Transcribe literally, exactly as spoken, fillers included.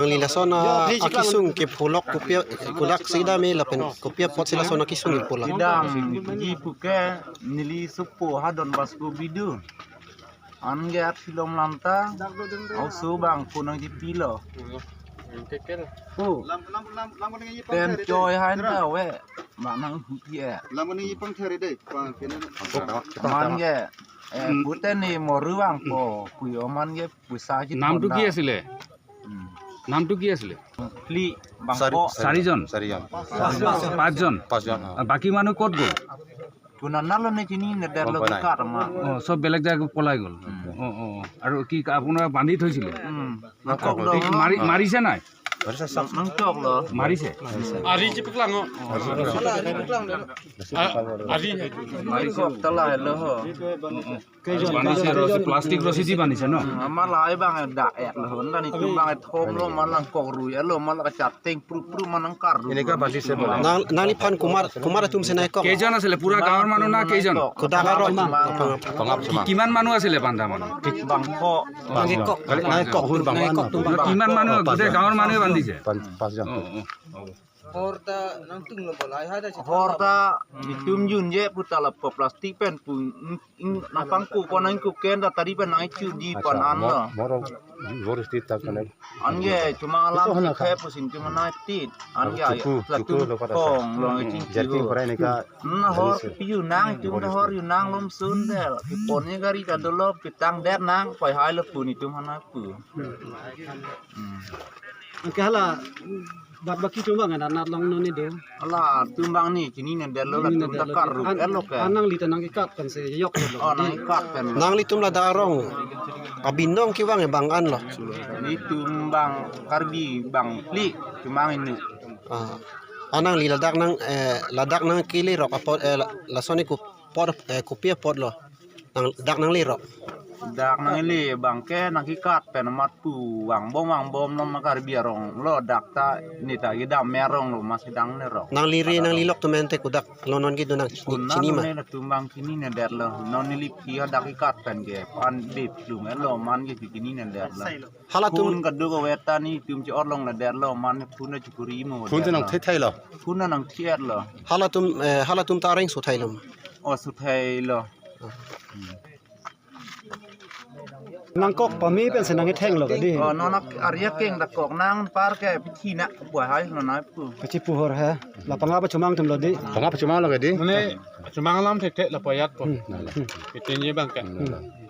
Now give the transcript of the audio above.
Nangli lason akisung kepholok kopi, kodak si dam-e lapen kopi apot si lason akisung kepholok? Kedamji puke neli sopo ha Don Bosco Bidu. Anke athilom lamta, oso abang ko nangchipilo. Pu. Pen choi hai ta ave, bang nang huti e. Lam ini ipang theri dei, pang kene. Manke, eh, pute ni moru bang ko, puyo manke pusa ji. নামটো কি আছিলে? Hmm. নামটো কি আছিলে? Phli, bang Sari-, ko. চাৰিজন? চাৰিজন। পাঁচজন? পাঁচজন, অ। আৰু বাকী মানুহ ক'ত গ'ল? Kuna nalo ne chini ne der lo, গম পোৱা নাই। Kikar ma. অ, চব বেলেগ জেগাত পলাই গ'ল। উম। অ, অ, অ। আৰু কি কা-, আপোনাৰ বান্ধি থৈছিলে? উম। Nangkok lo. কি মাৰি-, মাৰিছে নাই? Nangkok lo. মাৰিছে? Ari chipiklang o. A-, ari. Nangkok ta lahelo ho. অ, অ। বান্ধিছে, ৰছী, প্লাষ্টিক ৰছী দি বান্ধিছে ন? Amat lahai bang dak ek lo, honda ni tum bang thom lo, malang kok ru ya lo, malang kachat teng pru pru, malang kar ru. Ini ka basi se bola. Nang, nangliphan komat, komat atum si nangkok? কেইজন আছিলে? পুৰা গাঁৱৰ মানুহ না কেইজন? Kodak arong. Pangap, pangap, pangap. কিমান মানুহ আছিলে বান্ধা মানুহ? Bang ko. পাঁচজন। Nangkok. Kali nangkok, hur bang. Nangkok, tum bang. কিমান মানুহ? গোটেই গাঁৱৰ মানুহে বান্ধিছে? পাঁচ, পাঁচজন। অ, অ, অ। Hor ta nangtunglo bola, hai hai ta si. Hor ta itum junje pu ta lapu plastik pen pu, ing, ing, nangpangku pon nangku ken ta tari pen nangchuji pon an lo. Moro, moro sti ta kane. Anke cuma alam si khe pusin cuma nai tit. Anke chuku, chuku lo pada. Kong lo ngi cing. Jati parai ne ka. Na hor piu nang, itum ta hor yu nang lom sun del. Kipon ni gari ta dolo, pitang der nang, koi hai lo pu ni tum hana pu. Hmm. Anke hala, bat baki tum bang, anat anat long non ni do. Hala, tum bang ni, chini ne der lo la, tum ta kar ru, an, er lo ke. An nangli ta nangkekat pen si yok lo. Oh, nangkekat pen. Nanglitum ladak arong abinong kevang e bang an lo? Netum bang Karbi bang phli, kemang inut. Ah. Ah, nangli ladak nang, eh, ladak nangkelerok apot, eh, la-, lason ni kopot, eh, kopi apot lo? Nang, dak nanglerok? Dak nangle bang ke nangkekat pen amat pu vangbom vangbom lo ma Karbi arong lo, dak ta ne ta kedam me arong lo, mas kedang ne rong. Nanglire nanglelok atum ente kodak lo, non kedo nang chini, chini ma? Kuna ne latum bang chini ne der lo, non neli phi hadak kekat pen ke pan dip lum lo, man ke chini ne der lo. Halatum. Khun kaduk avet ta netum che-or long le der lo, man khun chukuri mo. Khun ta nangthe thai lo. Khun nangthe lo. Halatum, eh, halatum ta areng so thai lo. Oh, so thai lo. Nangkok pame pen si nangketheng lo kadi. Oh, non ak-, ari akeng ta kok nang par ke pithina pu hai lo nai pu. Kachipu hor he. La pangap pachumang atum lo dei. Pangap pachumang lo kadi. Mane chumang alam thekthe lapu ajat po. Hmm. Kitin ye bang ke. Hmm.